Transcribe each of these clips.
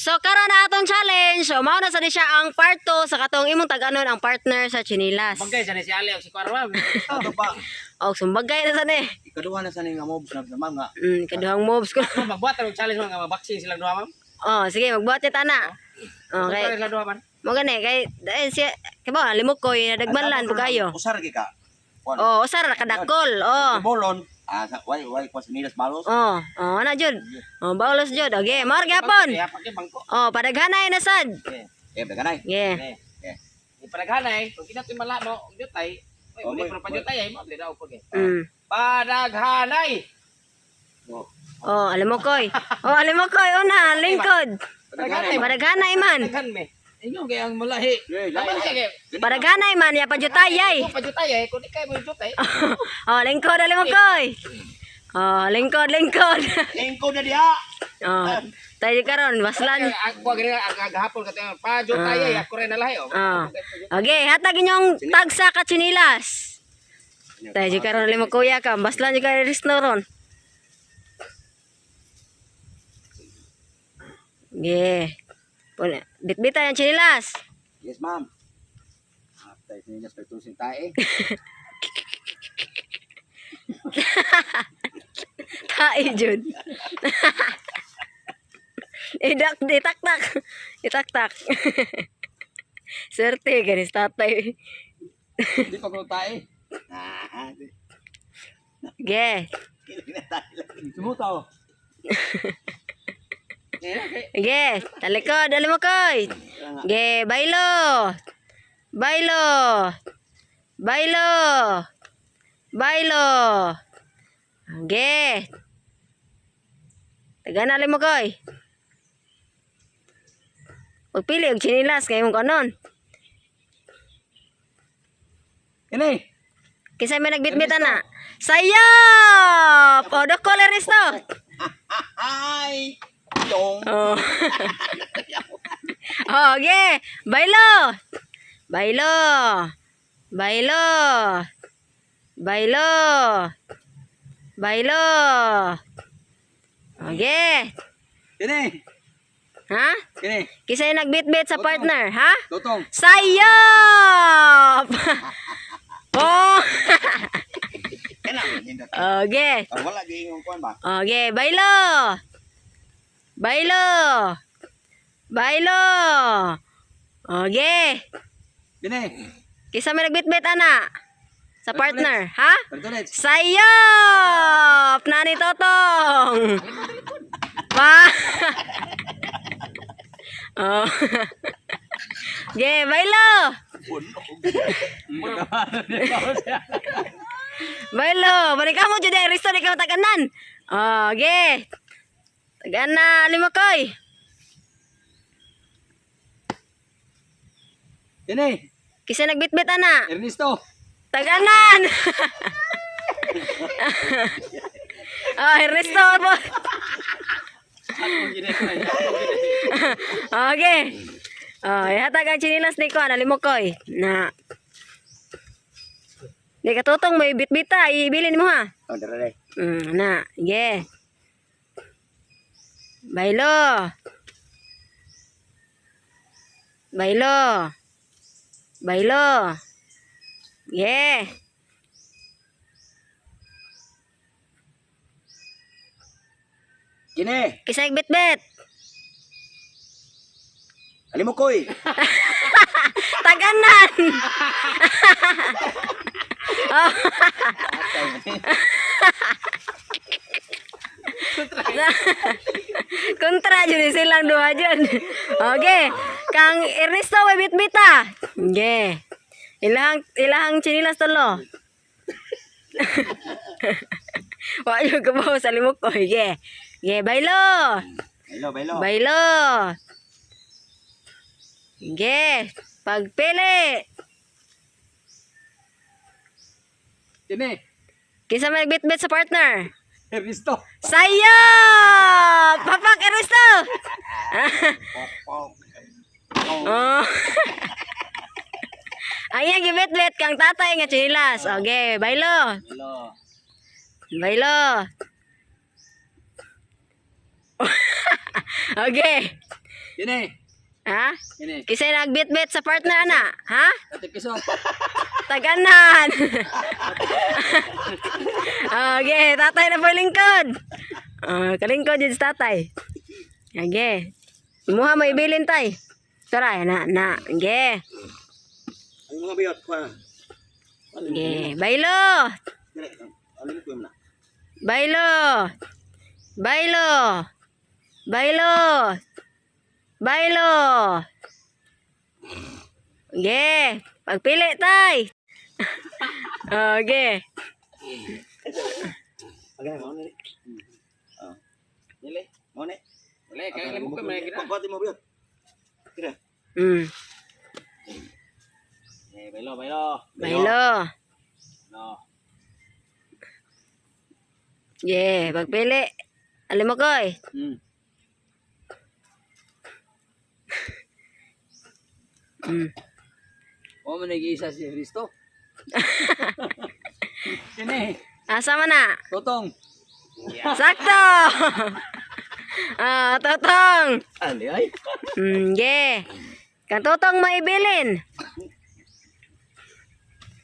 So karon na atong challenge. So mao na sa di siya ang part 2 sa katong imong tag-anon ang partner sa chinilas. Bagay sa ni si Ali og si Kwarwa. Ato pa. Og sumbagay na sa ni. Ikaduha na sa ning nga moves na ma'am nga. Kaduhang moves ko. Ma'am, magbuhat og challenge, ma'am, nga maboxing silang duha, ma'am. Oh, sige, magbuhat ni tana. Okay. Magbuhat silang duha, ma'am. Mo gani kay eh, siya kay ba limok ko nadagman po kayo. Usar gi ka. Kuan. Oh, usar ra kadakol. Oh. Bolon. Ah, sa way way ko sa nilas balos. Oh, ana jud. Oh, bawlos jud. Okay, mao ra gyapon. Kaya pag bangko. Oh, padaghanay na sad. Okay. Eh, daganay. Yeah. Okay. Eh. Ipadaghanay, kung kita to'y malano, og jutay, oy, Oh, muli may- pero pajutay ay mo daw ko. Padaghanay. Oh. Oh, alam mo koy. Oh, alam mo koy una lingkod. Padaghanay. Padaghanay man. Daghan me. Inyo kay ang malahi. Eh, lahi. Laman siya kay. Padaghanay man ya pajutay ay. Kung pajutay ay, kung di kay mo jutay. Oh, lingkod, alam mo koy. Oh, lingkod, lingkod. Lingkod na diha. Oh, tayo karon baslan. Ang kuha ganina ang gahapon ka tayo. Pajutay ay ako rin nalahi oh. Oh. Okay, hatag inyong tagsa ka chinilas. Tayo karon limo kuya ka, baslan jud ka Ernesto ron. Yeah. Wala. Bitbita yung chinilas. Yes, ma'am. Ah, tayo sa nilas pagtusin tae. Tae jud. Idak itaktak. Itaktak. Swerte ganis tatay. Di pa ko tae. Ah, Ge. kilig na tayo. Sumutaw. Okay. Ge, talikod, dali mo koy. Ge, baylo. Baylo. Baylo. Baylo. Ge. Tagana mo koy. Pagpili og chinilas kay imong kanon. Ini. Kinsa may nagbitbit ana? Sayop! O, dokol Ernesto. Ay! Dong. Oh. Oh, okay. Baylo. Baylo. Baylo. Baylo. Baylo. Okay. Kini. Ha? Kini. Kinsa yung nagbitbit sa partner, ha? Totong. Sayop! Oh. Kana nindot. Okay. Ah, wala gi ingong kuan ba? Okay, baylo. Baylo. Baylo. Okay. Kini. Kisa may nagbitbit ana sa partner, ha? Pertulit. Sayop! Nani Totong! Pa! Oh. Ge, baylo! Baylo! Balik ka mo, Judy. Risto, di ka mataganan. Oh, ge. Tagana, limokoy. Kini. Kisa nagbitbit ana. Ernesto. Taganan! Oh, Ernesto po. Okay. Oh, ihatag ang chinilas ni Kuan, alimokoy. Na. Di katutong may bitbita, ibilin mo ha. Oh, dere. Na. Sige. Baylo. Baylo. Baylo. Yeah. Kini. Kisay bitbit. Alimukoy. Taganan. Oh. Kontra jud ni silang duha jud. Okay. Kang Ernesto may bitbita. Okay. Ilahang ilahang chinilas tulo. Wa jud kabaw sa limok ko. Okay. Okay, baylo. Baylo, baylo. Baylo. Sige. Pagpili. Ini. Kinsa may nagbitbit sa partner? Ernesto. Sayop! Papak Ernesto! Pok, pok. Oh. Ang iyang gibitbit kang tatay nga chinilas. Okay, baylo. Baylo. Baylo. Okay. Kini. Ha? Kini. Kisay nagbitbit sa partner ana, ha? Ate Pisot. Taganan. Okay, tatay na po lingkod. Ah, kalingkod yun sa tatay. Okay. Imuha mo ibilin tay. Tara, na na. Okay. Ang mga biyot pa. Okay. Baylo. Alin ko na. Baylo. Baylo. Baylo. Baylo. Okay. Pagpili tay. Okay. Okay, mao ni. Ah. Dili. Mao ni. Wala kay alam ko may gina. Pagpati mo biyot. Tira. Eh, baylo, baylo. Baylo. No. Yeah, pagpili. Alam mo koy. Mo man nag-iisa si Kristo. Kini. Asa man na? Totong. Sakto. Ah, totong. Ali ay. Yeah. Kang totong maibilin.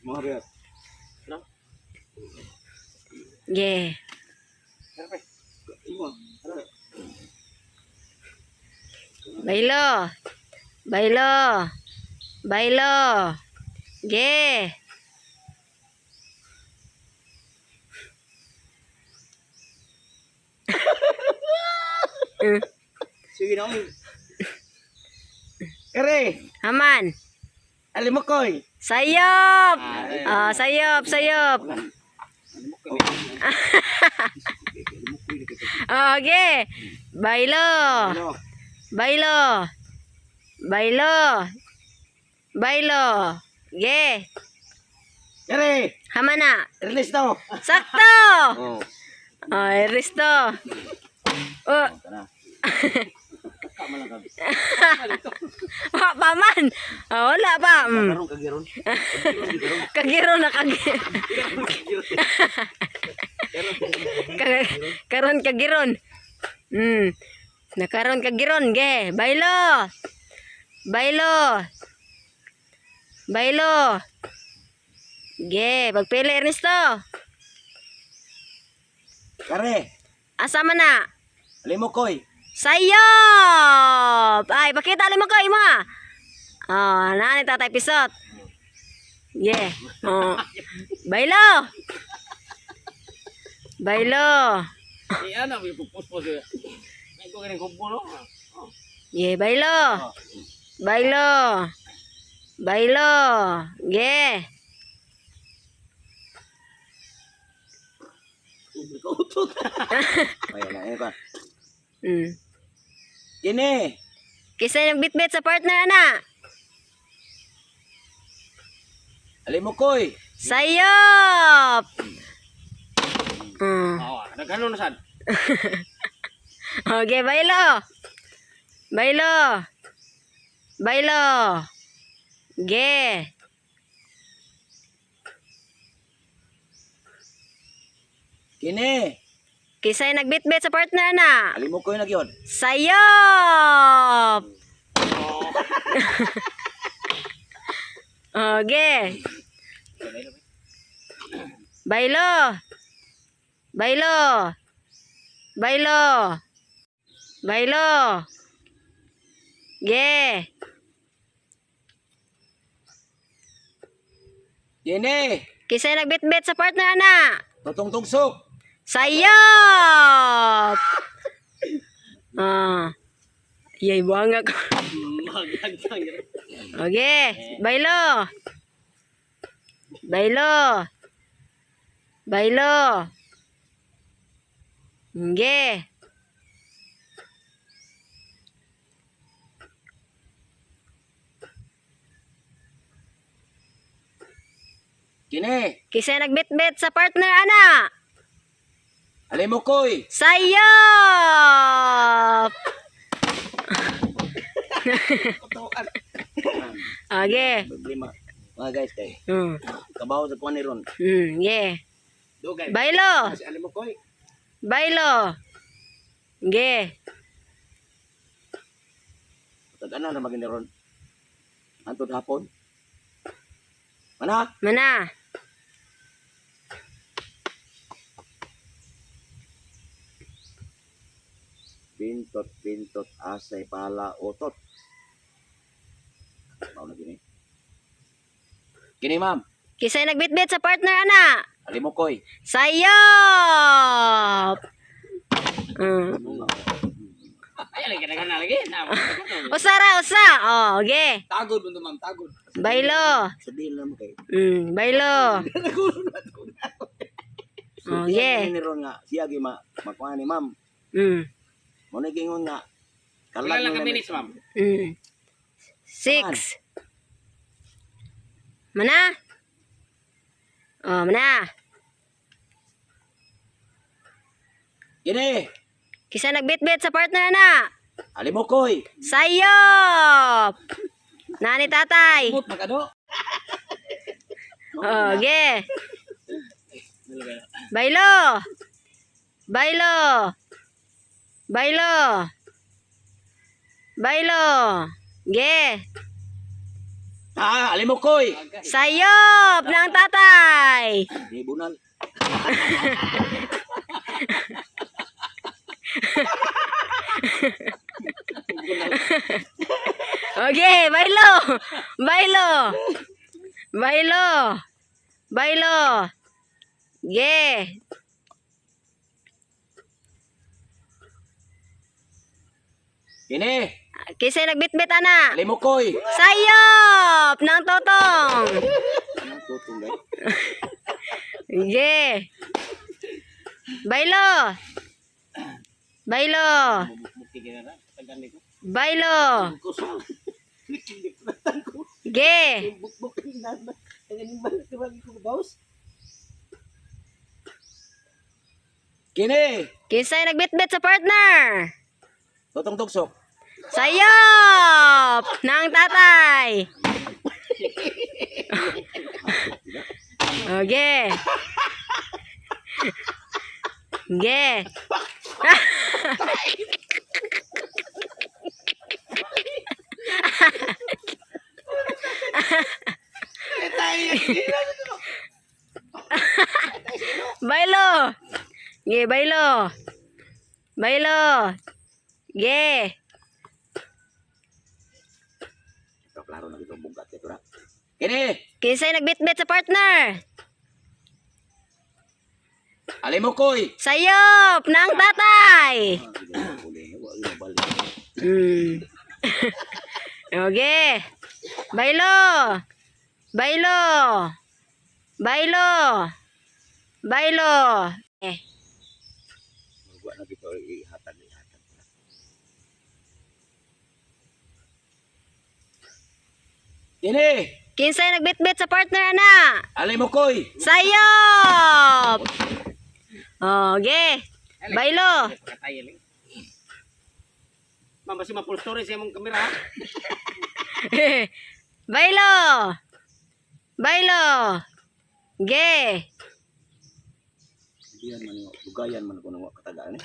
Mga biyot. Yeah. Imo. Ano? Baylo. Baylo. Baylo. Yeah. Sige na oy. Ere, Haman. alimokoy. Sayop. Ah, sayop, sayop. Okay. Baylo. Ano? Baylo. Baylo. Baylo. Ge. Ere, Hamana. Ernesto. Sakto. Oh. Ay, Risto. Oh, Tara. Tama lang kami. wa pa man. Ah, wala pa. Karon kagiron. Kagiro na kagiro. Karon kagiron. Nakaron kagiron ge. Baylo. Baylo. Baylo. Ge, pagpili Ernesto. Kare, Asa man na? alimokoy. Sayop! Ay, pakita alam mo ko, imo ah. Oh, nani tatay pisot. Yeah. Oh. Baylo. Baylo. Eh, ana may puspos. Ay ko ganing kubo no. Yeah, baylo. Baylo. Baylo. Yeah. Ay, ala, ay pa. Kini. Kisa nagbitbit sa partner ana. Alimokoy. Sayop. Oh, nagano na sad. Okay, baylo. Baylo. Baylo. Ge. Kini. Kisay nagbitbit sa partner na. Alimokoy na gyud. Sayop. Okay. Baylo. Baylo. Baylo. Baylo. Ge. Kini. Kisay nagbitbit sa partner na. Totong tugsok. Sayop! Ah. Yay, buwanga ko. Magagtang. Okay, baylo. Baylo. Baylo. Nge. Kini. Kisay nagbitbit sa partner ana. Alimokoy. Sayop! Okay. Problema. Mga guys kay kabaw sa kuan ni ron. Yeah. Dugay. Baylo. Si Alimokoy. Baylo. Ge. Nag-ana na magin ron. Antod hapon. Mana? Mana. Pintot, pintot, asay, pala, otot. Mao na gini. Kini, ma'am. Kisay nagbitbit sa partner ana. Alimukoy. Sayop. Ay, lagi na na lagi. Na. Usa ra usa. Oh, okay. Tagod mo ma'am, tagod. Baylo. Sabihin lang kay. Baylo. Oh, yeah. Ni ron nga siya gi ma makuha ni ma'am. Mo na gingon nga. Ilan lang ka minutes, ma'am? 6. Mana? Oh, mana. Kini. Kisa nagbitbit sa partner na. Alimukoy. Sayop. Nani tatay. Mut magano. Oh, okay. Baylo. Baylo. Baylo. Baylo. Ge. Ah, alimukoy. Sayop ng tatay. Di bunal. Okay, baylo. Baylo. Baylo. Baylo. Ge. Kini. Kisay nagbitbit ana. Alimukoy. Sayop ng totong. Anong tutong gay? Ge. Baylo. Baylo. Mukti ka na. Tagan ko. Baylo. Ge. Bukbuk na. Ang animal tuwag ko baus. Kini. Kinsay nagbitbit sa partner. Tutong tugsok. Sayop ng tatay. Okay. Ge. Baylo. Ge, baylo. Baylo. Ge. Ito klaro na gito bugkat ito ra. Kini. Kinsay nagbitbit sa partner. Alimukoy. Sayop ng tatay. Okay. Baylo. Baylo. Baylo. Baylo. Eh. Wa na gito ihatag ihatag. Kini. Kinsay nagbitbit sa partner ana. Alimukoy. Sayop. Okay. Baylo. Patay lang. Ma'am, basi ma-full story sa imong kamera. ha? Baylo. Baylo. Ge. Diyan man yung dugayan man ko nang katagaan eh.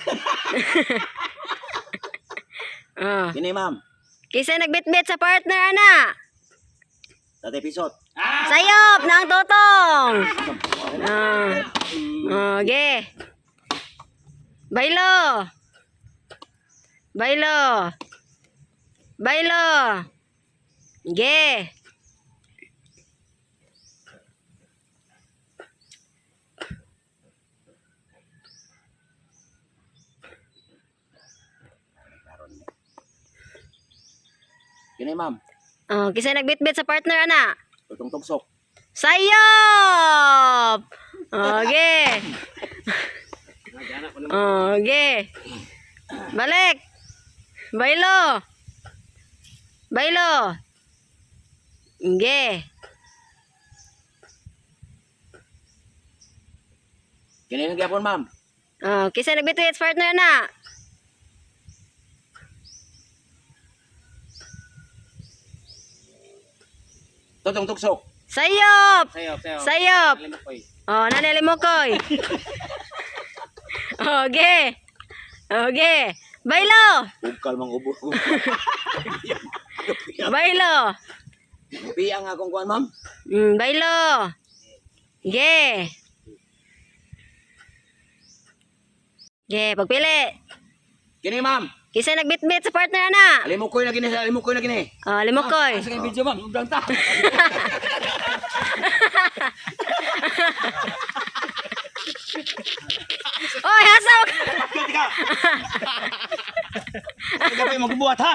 Oh. Kini ma'am. Kinsay nagbitbit sa partner ana. Tatay pisot. Sayop ng totong. Ah. Okay. Baylo. Baylo. Baylo. Ge. Kini ma'am. Oh, kisay nagbitbit sa partner ana. Tutong tugsok. Sayop. Okay. Okay. Balik. Baylo. Baylo. Ge. Kini na gyapon ma'am. Oh, kisay nagbitbit sa partner ana. Tutong tugsok. Sayop. Sayop, sayop. Sayop. Alimukoy. Oh, nanili mo koy. Okay. Okay. Baylo. Bugkal mang ubo. Baylo. Piang akong kuan, ma'am. Baylo. Ge. Ge, pagpili. Kini, ma'am. Kinsa nagbitbit sa partner ana? Alimukoy na gini, alimukoy na gini. Oh, limokoy. Sa video, ma'am, ugdang ta. Oy, hasa. Tika. Tika pa magbuhat ha.